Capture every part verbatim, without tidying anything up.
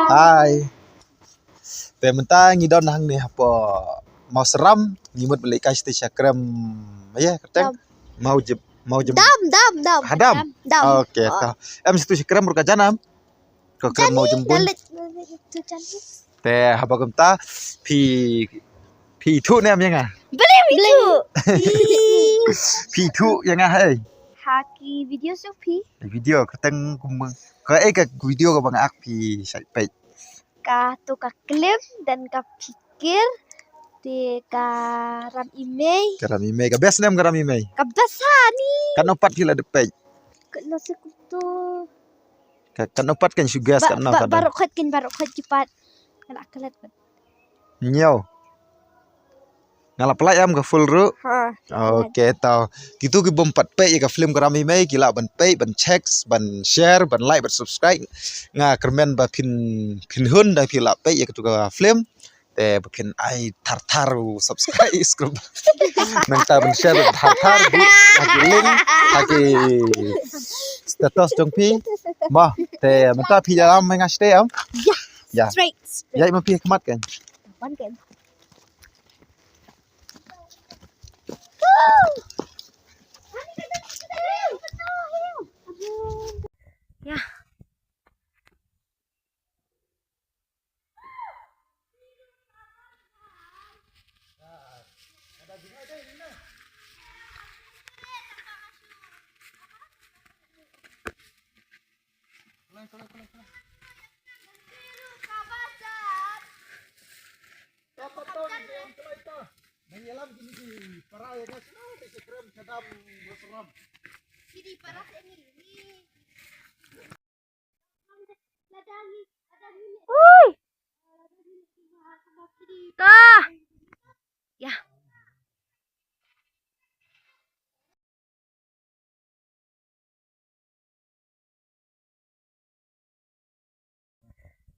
Hi. Te mynta ngi don hangne hapoh Mawsynram, ngi mut ban leit kai shatei sha krem. Ïa, kyrteng? Dam. Mawjem, Mawjem. Dam, dam, dam. Ha, dam? Dam, dam. Okay, to. Em, shatei sha krem ruh ka jan em? Ka krem Mawjem bun. Te haba kumta phi, phi ithuh ne em ïa nga? Balei phi ithuh? Phi ithuh ïa nga hei? Ha ki video sha phi. Video kyrteng kumno? Kaei ka video kaba nga ak phi shait peit? Kato ka klim dan ka phikir. Te ka ram i mei. Ka ram i mei. Ka best ne em ka ram i mei? Ka best ha ni. Katno pat phi la dep peit? Katno se kumto. Ka, katno pat kan shu guess, ba, katno ba, pat? Baroh khoit kin, baroh khoit ki pat. Ka la klet pat. Hynñiew. Nga la pynlait em ka full ruh? Ha. Okay, to. Kito ki bym pat peit ïa ka film Ka Ram i Mei, ki lah ban peit, ban check, ban share, ban like, ban subscribe. Nga kyrmen ba phin, phin hun da phi lah peit ïa kato ka film. Te ba phin ai thar thar u subscribe, subscribe. Nangta ban share ban thar thar, buh ha ki link, ha ki status jong phi. Mo, te mynta phi ïalam ïa nga shatei em? Ïa. Ïa. Straight, straight. Ïa, ma phi khmat kan. Wan kan. Ïa. Ui. Ka. Ïa.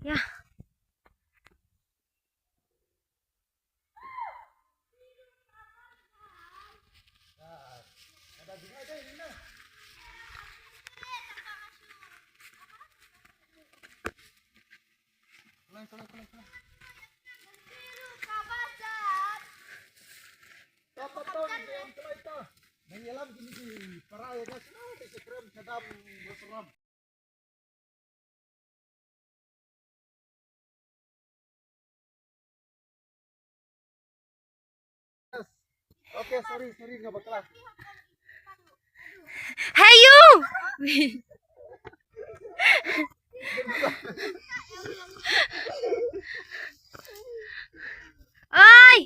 Ïa. Okay, sorry, sorry, nga bakla. Hey, you! Oi!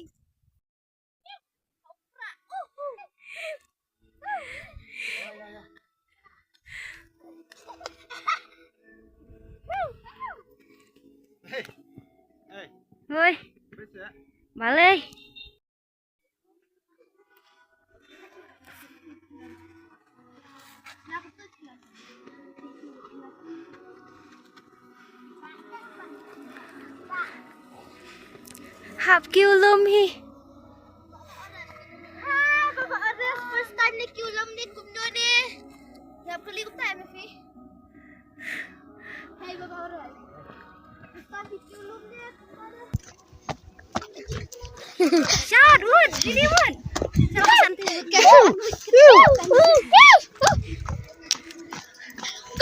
Hey. Hey. Oi. Balei? Hap ki u lum hi. Ha, Baba Orange, first time ne ki u lum ne kumno ne. Hap ki u lum tai me phi. Hey, Baba Orange. First time ne ki u lum ne kumno ne. Shot, wood, really wood.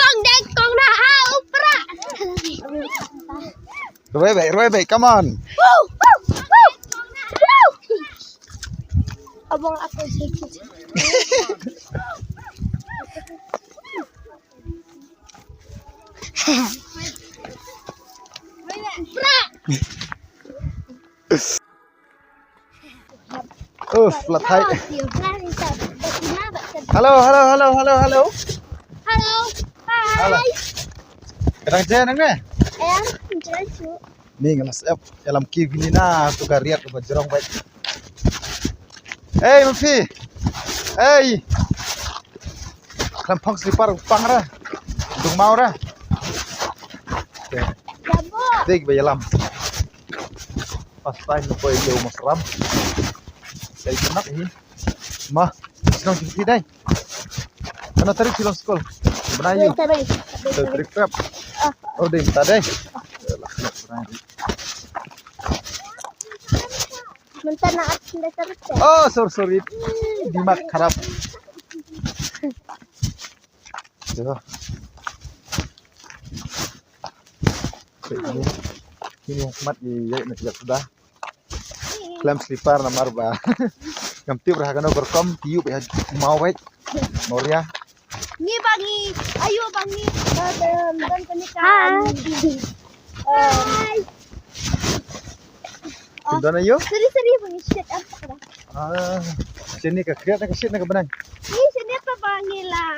Kong dek, kong na, ha, upra. Roi bai, roi bai, come on. Abang aku sakit. Uff, la thait. Hello, hello, hello, hello, hello. Hello. Hi. Hello. Ka dang je nang ne? Em, je chu. Ni nga la sep, ïalam ki bini na tu ka riat ba jrong bai. Hey, ma phi. Hey. Khlem phong slipper pang ra. Dung mau ra. Dei ba ïalam. First time na poi ïa u Mawsynram. Dei kynap hi. Ma, shnong jong phi dei. Kano tarik phi long skul? Bnai ïa u. Tarik Feb. Oh, dei mynta dei. Mentana at senda terus. Oh, sorry, sorry. Dimak kharap. Yo. Ini, ini mat di ya nak jap sudah. Klem slipar namar ba. Ngam tip rah kano kerkom tiu ba mau wek. Moria. Ni bangi, ayo bangi. Ba dan kani ka. Hai. Don ayo? Seri seri bangi shit apa kena? Ah, sini ka kriat ka shit na ka benang. Ni sini apa bangi lah.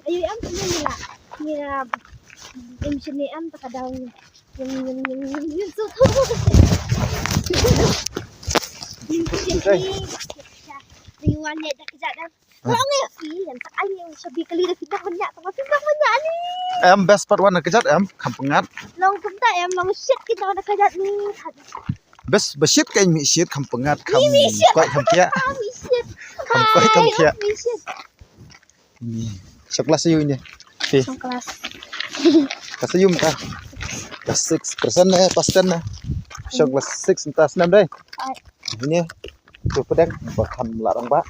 Ayo am sini lah. Ni lah. Em sini am tak ada. Yum, yum, yum, yum, yum, so. Ringwan ne da kejat dah. Kong ya fi yang tak ai yang shabi kali da fitah banyak, tak fitah banyak ni. Em, best part one kejat em, kham pengat. Long kumta em, long shit kita da kejat ni. Best ba shit ka mi shit kham pengat, kham koi kham kiak. Kham koi kham kiak. Ni. Sha klas ayu ini? Okey. Sha klas. Klas ayu mynta? Klas six. Persen eh, pasten eh. Sha klas six mynta, snam dei. Ini. Tu pedang ba kham larang ba.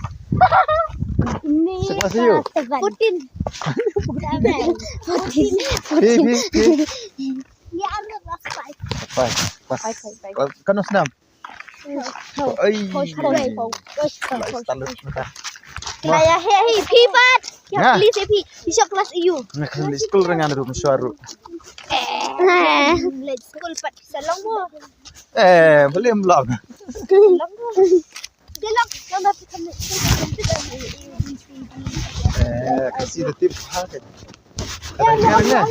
Ini. Sha klas ayu? Fourteen. Fourteen. Fourteen. Fourteen. Ya, ada klas five. Five. Klas. Five, five, five. Kan snam. Oi. Kena ya, hei, hei, phi pat. Ya, please, phi. Phi sha klas ayu? Nga kena di school rengan ruh, mshuar ruh. Eh, let's school pat sa long mo. Eh, boleh vlog. Long mo. Dia long, long dah phi kena. Eh, kasi dah tip ha. Kadang-kadang ya.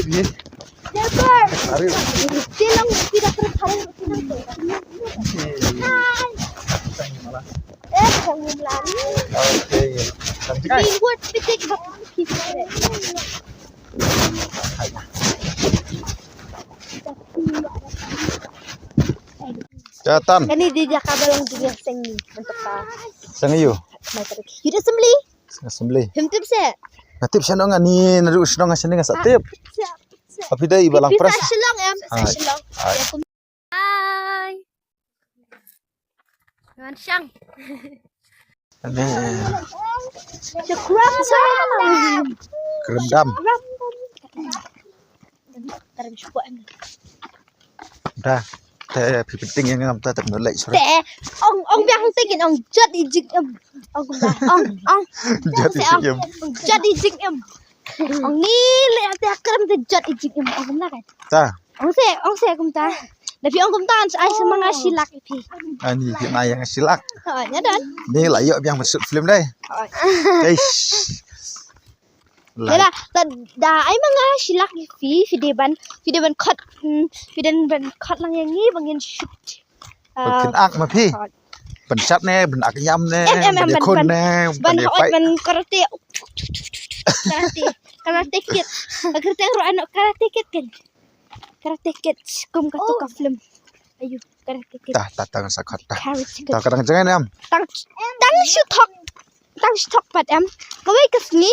Ini. Hari. Oke. Jatan. Kani di dia ka ba long di seng ni. Untuk ka. Seng ayu. Youth Assembly. Assembly. Him tip se. Nga tip shnong ani naru shnong shnong nga sa tip. Api dai balang pres. Shnong em. Shnong. Hai. Ngan shang. Ane. Kerendam. Tarim shukwa em. Da, te phi pynting ïa nga mynta te pynlait shuwa. Te ong, ong biang te kin ong jot i jing em. Ong kumta, ong, ong. Jot i jing em. Ong jot i jing em. Ong ni le te kram te jot i jing em. Ong kumta kan. Ta. Ong se, ong se kumta. Da phi ong kumta an ai sa ma nga shi lak ïa phi. Ani phi ai ïa nga shi lak. Ha, nya don. Ni la ïoh biang shoot film dai. Eish. Dei la, da, da ai ma nga shi lak ïa phi, phi dei ban, phi dei ban khot, mm, phi dei ban khot lang ïa ngi ba ngin shoot. Ban kyndak ma phi. Ban shat ne, ban ak ïam ne, ban khun ne, ban hot, ban karate. Karate, Karate Kid. Karate ruh ano Karate Kid kan. Karate Kid kum katu ka film. Ayu, Karate Kid. Ta, ta, ta, ngan sa khot ta. Karate Kid. Ta, ka dang jngai ne em. Tang, tang shu thok. Tang shu thok pat em. Kawei ka sngi.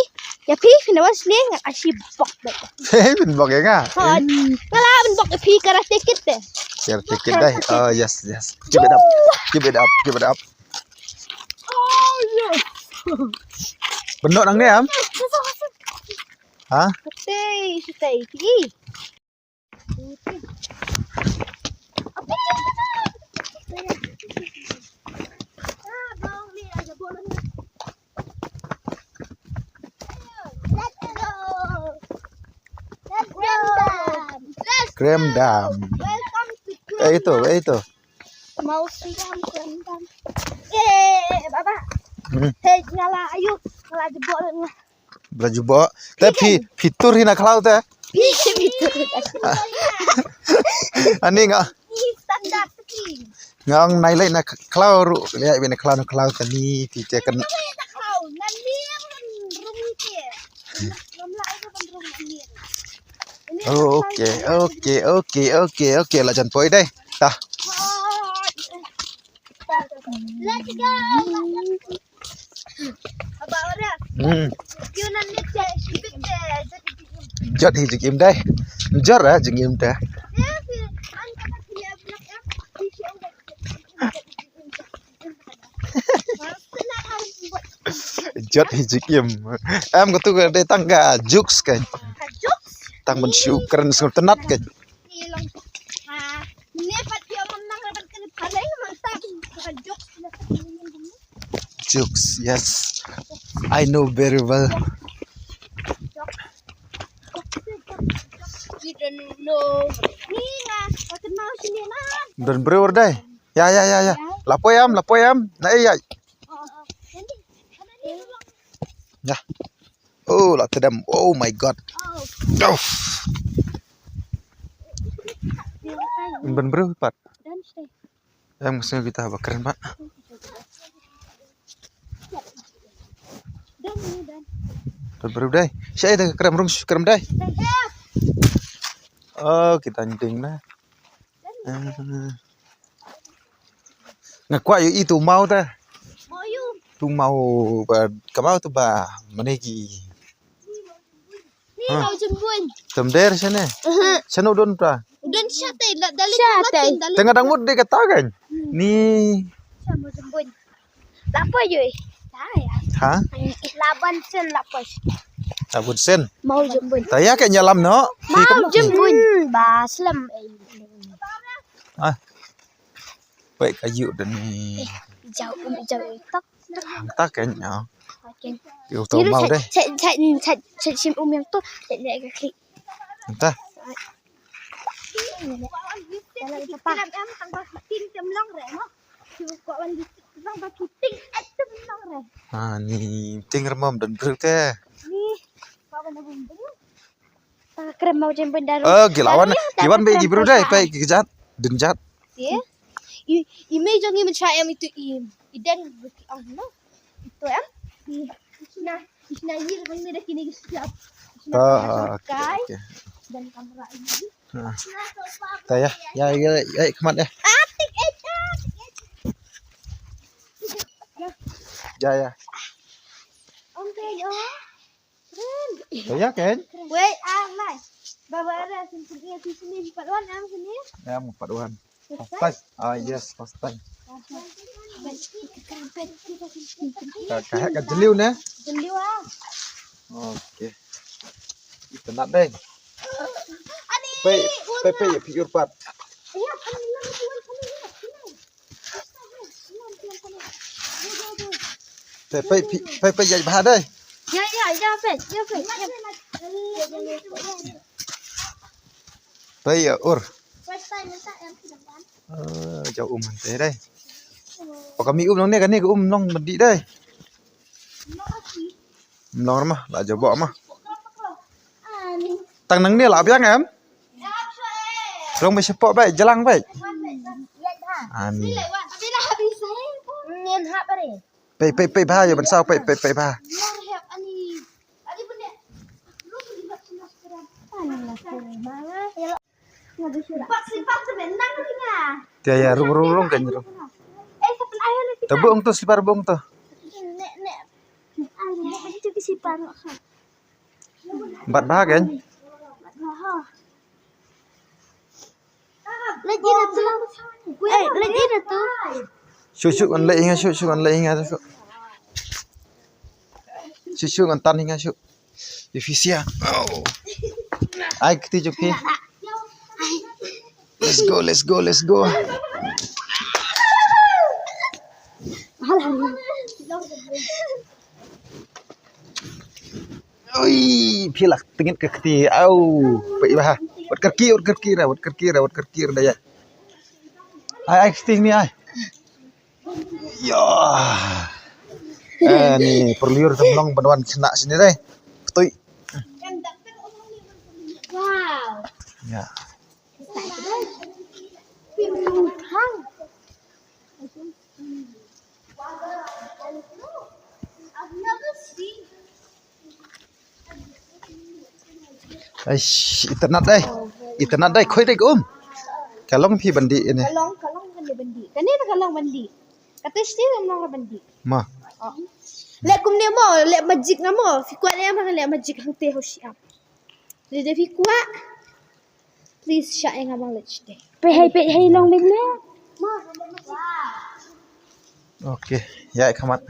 Ïa phi, phin wan sngi ngan ai shi bok bok. Hei, phin bok ïa nga. Hoi. Nga la phin bok ïa phi Karate Kid te. Karate Kid dai. Oh, yes, yes. Keep it up. Keep it up. Keep it up. Oh, yes. Benok nang ne em? Ha? Stay, stay. Krem Dam. Eh, itu, eh, itu. Mau siram Krem Dam. Eh, baba. Hmm. Hei, nyala, ayo. Nyala jebol. Bla jubok. Te phi, phi tur hi na khlaw te. Phi, phi tur. Ani nga. Ni standar phi. Nga ong nai lei na khlaw ruh. Lei bine khlaw na khlaw te ni phi te kan. Ngan ni rung ni te. Ngam lah ai ban rung ni. Okay, okay, okay, okay, okay. La jan poi dei. Ta. Let's go. Hmm. Jot hi jingim dei. Jot ah jingim dei. Jot hi jingim. Em katu ka dei tang ka jokes kan. Tang ban shu kren sngewtynnat kan. Jokes, yes. I know very well. You don't know. Don brew dei. Ya, ya, ya, ya. La poi em, la poi em. Na ei ya. Ya. Oh, la tedam. Oh my God. Oh. Don brew pat. Em, mesti kita bakar, Pak. Don brew dei. Saya dah kerem rung kerem dei. Oh, kita nyeding na. Eh. Nga kwah ïohi tu maw ta. Tu maw ba, ka maw tu ba, mane ki. Ni maw jembun. Tem der shane. Shane u don ta. U don shatei, la dali. Te nga dang mut dei kata kan. Ni. Sha maw jembun. Lapoi jui. Ha? Laban sen lapoi. Laban sen. Maw jembun. Ta ïa ka nyalam no. Maw jembun. Ba slem. Ah. Pei ka yu dan ni. Jauh, jauh tok. Hangta kan nya. Oke. Yu to maw deh. Cek, cek, cek, cek sim um yang tu. Cek dia ke klik. Hangta. Ha, ni ting remam dan brute. Ta krem maw jem bendar. Eh, gilawan. Iwan be jibru dai, pe ki jat, din jat. Ye. I, i me jong i mencha em itu i, i deng beki ong no. Itu em. I, na, i na yir bang ni dah kini siap. Ta, oke, oke. Dan kamera ini. Ta ya, ya, ya, ya, kemat ya. Atik eh, atik eh. Ya, ya. Om kayo. Ta ya kan? Wait, ah, nice. Baba ada sini, sini, sini, part one, am sini. Ya, part one. First time. Ah, yes, first time. Ka, ka, ka jeliu ne? Jeliu ah. Okay. Ita nak deh. Ani. Pe, pe, pe, ya, pure part. Ya, ani, ani, ani, ani. Pe, pe, pe, pe, ya, bha dai. Ya, ya, ya, pe, ya, pe, ya. Pe, ya, ur. Ah, jauh um hante dai. Paka mi um long ne, kane ka um long mandi dai. Mlong ma, la jabo ma. Tang nang ni la biang em? Long ba shapoh bai, jalang bai. Ani. Bai, bai, bai, ba, ya ban saw, bai, bai, bai, ba. Te ya, rung, rung, rung, kan, rung. Te bung tu, slipar bung tu. Bat bha, kan? Eh, lagi dah tu. Shu, shu, ngan leh hinga, shu, shu, ngan leh hinga, shu. Shu, shu, ngan tan hinga, shu. Efisia. Oh. Ai, kti juk phi. Let's go, let's go, let's go. Oi, phi lah tengit ka kti. Au, phi bah. Wat karki, wat karki ra, wat karki ra, wat karki ra ya. Ai, ai, kti ni ai. Ya. Eh, ni perlu ur temlong ban wan kena sini deh. Betul. Wow. Ya. I've never seen. Aish, internet dai. Internet dai, khoi dai um. Ka long phi bandi ini. Ka long, ka long bandi. Kane ka long bandi. Kata shi ka long bandi. Ma. Oh. Le kumne mo, le magic nga mo. Phi kwah le ma le magic hangte ho shi ap. Dei dei phi kwah. Please shah ïa nga ba leit shatei. Peit hei, peit hei, long leit ne. Okay, ïa ka mat.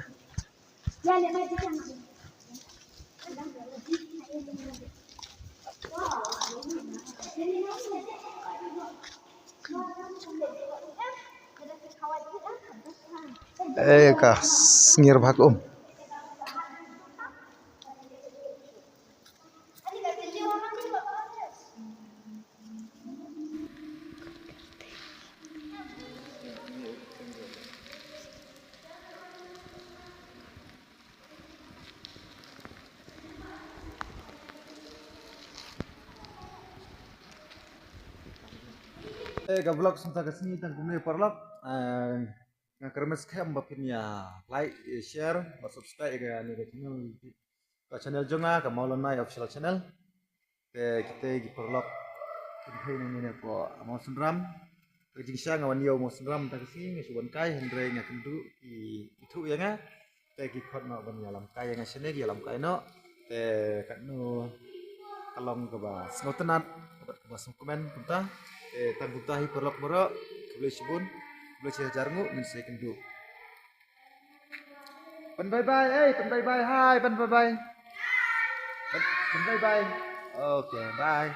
Eh, ka sngir bha ka um. Eh, ka vlog mynta ka sngi tang kumne paralok. Eh, nga kyrmen skhem ba phin ïa like, ïa share, ba subscribe ïa kane ka channel, ka channel jong nga, ka Maulana Official Channel. Te kita ki paralok, kin thei nang ne ko Mawsynram. Ka jingshisha nga wan ïa u Mawsynram mynta ka sngi, nga shu wan kai, hynrei nga kynduh ki ithuh ïa nga. Te ki khot noh ban ïalam kai ïa nga shane, ki ïalam kai noh. Te katno ka long kaba sngewtynnat, kaba, kaba sngewkmen kumta. Te tang kumta hi paralok baroh, khublei shibun, khublei shihajar nguh, ngin sa ïakynduh. Pyn bye bye, eh, pyn bye bye, hai, pyn bye bye. Pyn, pyn bye bye. Okay, bye.